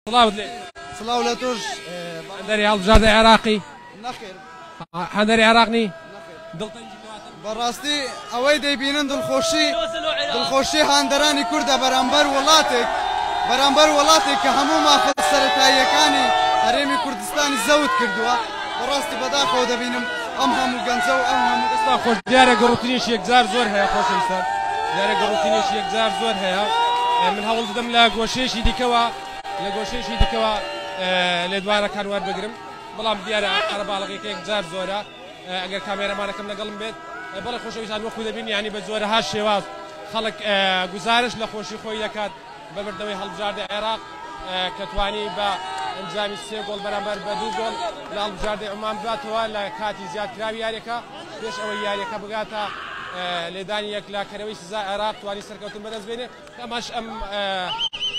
سڵاوت لێ. سڵاو لە تۆش. هەندەری هەڵبژاردەی عێراقی؟ نەخێر. هەندەری عێراق نی؟ دڵتەنگی کەواتە. بەڕاستی ئەوەی دەیبینن دڵخۆشی دڵخۆشی هاندەرانی کوردە بەرامبەر وڵاتێک بەرامبەر وڵاتێک کە هەموو مافە سەرەتاییەکانی هەرێمی کوردستانی زەوت کردووە. بەڕاستی بەداخەوە دەبینم ئەم هەموو گەنجە و ئەم هەموو دەستان خۆش. دیارە گەڕوتینێکی یەکجار زۆر هەیە خۆشەویستان، دیارە گەڕوتینێکی یەکجار زۆر هەیە. من هەوڵ دەدەم لە گۆشەیەکی دیکەوە لە گۆشەیەکی دیکەوە لێدوانەکان وەربگرم، بەڵام دیارە قەرەباڵغیەکە یەکجار زۆرە. ئەگەر کامێرەمانەکەم لەگەڵم بێت. بەڵێ خۆشەویستان، وەکو دەبین یعنی بە جۆرەها شێواز خەڵک گوزارش لە خۆشی خۆی دەکات بە بردنەوەی هەڵبژاردە عێراق کە توانی بە ئەنجامی 3 گۆڵ بەرامبەر بە 2 گۆڵ لە هەڵبژاردەی عومان بباتەوە لە کاتی زیادکراوی یاریەکە. پێش ئەوەی یاریەکە بگاتە لێدانی یەکلاکەرەوەی سزا، عێراق توانی سەرکەوتن بەدەست بێنێ. ئەمەش ئەم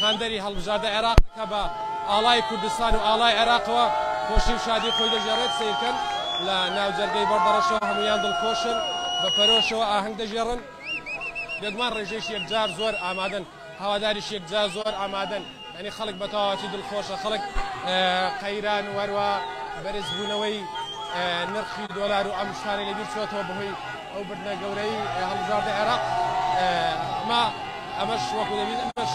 هاندەری هەڵبژاردە عێراق کە بە ئاڵای کوردستان و ئاڵای عێراقەوە خۆشی و شادی خۆی دەژێڕێت. سیرکەن لە ناوجەرگەی بەردەڕەشەوە هەمویان دڵخۆشن، بە پەرۆشەوە ئاهەنگ دەژێڕن. بێگومان ڕێژەیەکی یەکجار زۆر ئامادەن، هەواداریش یەکجار زۆر ئامادەن، یعنی خەڵک بە تەواوەتی دڵخۆشە. خەڵک قەیران و هەروە بەرزبوونەوەی نرخی دۆلار و ئەم شتانەی لەبیر چۆتەوە بەهۆی ئەو بردنە گەورەی هەڵبژاردە عێراق. ئەمە ئەمەش وەکو دەبین ئەمەش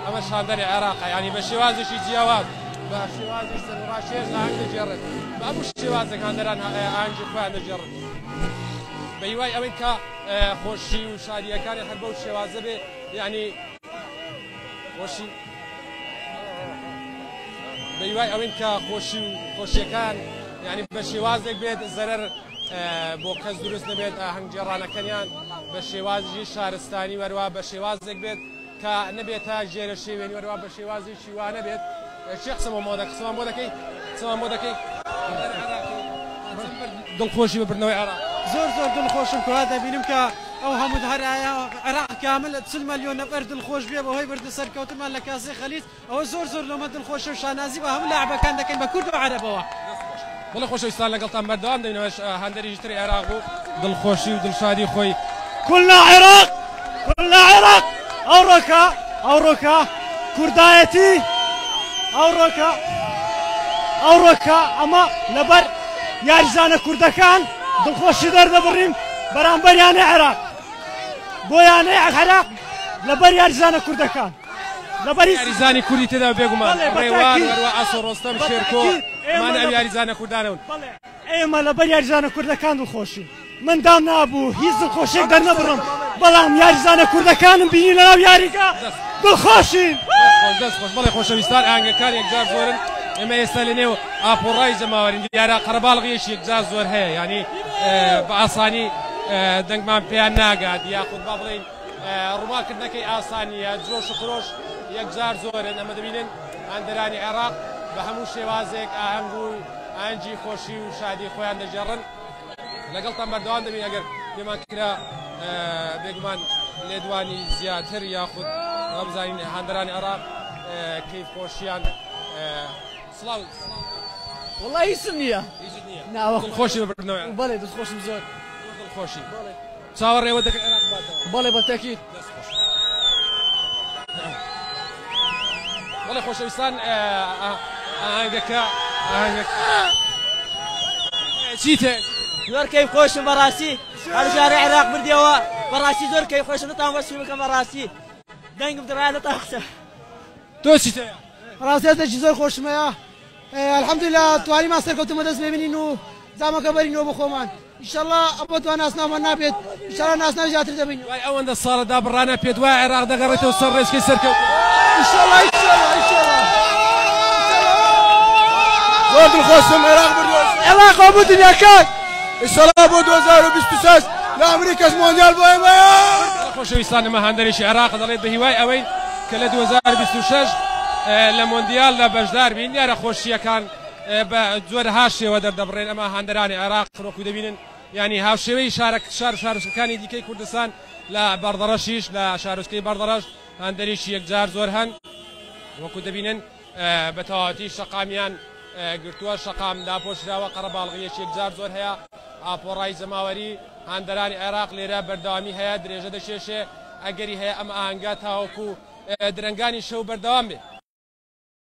ئەمە شاندەری عێراقە، یعنی بە شێوازێکی جیاواز، بە شێوازی سەرڕاکێش ئاهەنگ دەگێڕێت. بە هەموو شێوازێک هاندەران ئاهەنگی خۆیان دەگێڕن بە هیوای ئەوەی کە خۆشی و شادیەکانی هەر بەو شێوازە بێ، یعنی خۆشی بە هیوای ئەوەین کە خۆشی و خۆشیەکان یعنی بە شێوازێک بێت زەرەر بۆ کەس دروست نەبێت، ئاهەنگگێڕانەکەنیان بە شێوازی شارستانی وەروە بە شێوازێک بێت کە نەبێتە ژێرە شێوێنی، وەروە بە شێوازێکی وا نەبێت. چی قسەمان بۆ دەکەی؟ قسەمان بۆ دەکەی؟ قسەمان بۆ دەکەی؟ دڵخۆشی بە بردنەوەی عێراق؟ زۆر زۆر دڵخۆشم کەوا دەبینم کە ئەو هەموو هەرایە عێراق کامل 40 ملیۆن نەفەر دڵخۆش بێ بەهۆی بردن سەرکەوتنمان لە کاسی خەلیج. ئەوە زۆر زۆر لەمە دڵخۆشە و شانازی بە هەموو لاعبەکان دەکەین بە کورد و عەرەبەوە. بەڵێ خۆشەویستان، لەگەڵتان بەردەوام دەبینەوەش هەندەری تری عێراق بوو دڵخۆشی و دڵشادی خۆی. كلنا عراق، كلنا عراق. ئەوڕۆکە ئەوڕۆکە کوردایەتی، ئەوڕۆکە ئەوڕۆکە ئەمە لەبەر یاریزانە کوردەکان دڵخۆشی دەردەبڕین بەرامبەر یانەی عێراق، بۆ یانەی عێراق لەبەر یاریزانە کوردەکان، لەبەر یاریزانی کوردی تێدا بێگومان ڕێوان وەروە ئاسۆ ڕۆستەم شێرکۆ ئەمانە ئەو یاریزانە کوردانەون. ئێمە لەبەر یاریزانە کوردەکان دڵخۆشین. من دام نابوو هیچ دڵخۆشیێک دەرنەبڕم، بەڵام یاریزانە کوردەکانم بینی لەناو یاریگا دڵخۆشین. دەست خۆش. بەڵێ خۆشەویستان، ئاهەنگەکان یەکجار زۆرن. ئێمە ئێستا لەنێو ئاپۆڕای جەماوەرین. دیارە قەرەباڵغیەکی یەکجار زۆر هەیە، یعنی بە ئاسانی دەنگمان پێیان ناگات، یاخود با بڵێین ڕووماڵکردنەکەی ئاسانیە. جۆش و خرۆش یەکجار زۆرن. ئەمە دەبینن هاندەرانی عێراق بە هەموو شێوازێک ئاهەنگ و ئاهەنگی خۆشی و شادی خۆیان دەگێڕن. لەگەڵتان بەردەوام دەبین ئەگەر پێمان کرا بێگومان لێدوانی زیاتر، یاخود بزانین هاندەرانی عێراق کەیف خۆشیان. سڵاو. والله هیچم نییە. هیچت نییە؟ دڵخۆشی بە بردنەوەی؟ بەڵێ دڵخۆشم زۆر. دڵخۆشی. چاوەڕێوە دەکەن عێراق باتەوە؟ بەڵێ بەتەکید. دەست خۆش. بەڵێ خۆشەویستان، ئاهەنگەکە ئاهەنگەکە چیتە؟ زۆر کەیف خۆشم بەڕاستی، هەڵبژاردەی عێراق بردیەوە بەڕاستی زۆر کەیف خۆشم. نەتان وەسفی بکەم بەڕاستی دەنگم دڕایە نەتان قسە. تۆ چیتە؟ ڕاستی هەستێکی زۆر خۆشمەیە. الحەمدلله توانیمان سەرکەوتن بەدەست بێنین و جامەکە بەرینەوە بۆ خۆمان. ئینشەڵڵا ئەمە دوا ناسناومان نابێت، ئینشەڵڵا ناسناوی زیاتر دەبین. دوای ئەوەندە ساڵە دابڕانە پێت وایە عێراق دەگەڕێتەوە سەر ڕێچکەی سەرکەوتن؟ ئینشەڵڵا ئینشەڵڵا ئینشەڵڵا. زۆر دڵخۆشم عێراق بردووە. عێراق بۆ دنیاکان. ئینشەڵڵا بۆ 2026 لە ئەمریکاش مۆندیال بۆ ئێمەیە. خۆشەویستان، ئەمە هاندەرێکی عێراق دەڵێت بە هیوای ئەوەین کە لە 2026 لە مۆندیالدا بەشدار بین. دیارە خۆشیەکان بە جۆرەها شێوە دەردەبڕێن. ئەمە هاندەرانی عێراق وەکو دەبینن، ینی هاوشێوەی شارە شار شارۆچکەکانی دیکەی کوردستان، لە بەردەڕەشیش لە شارۆچکەی بەردەڕەش هاندەرێکی یەکجار زۆر هەن. وەکو دەبینن بە تەواوەتی شەقامیان گرتووە، شەقام داپۆشراوە، قەرەباڵغیەکی یەکجار زۆر هەیە. ئاپۆڕای جەماوەری هاندەرانی عێراق لێرە بەردەوامی هەیە، درێژە دەکێشێ. ئەگەری هەیە ئەم ئاهەنگە تاوەکو درەنگانی شەو بەردەوام بێ.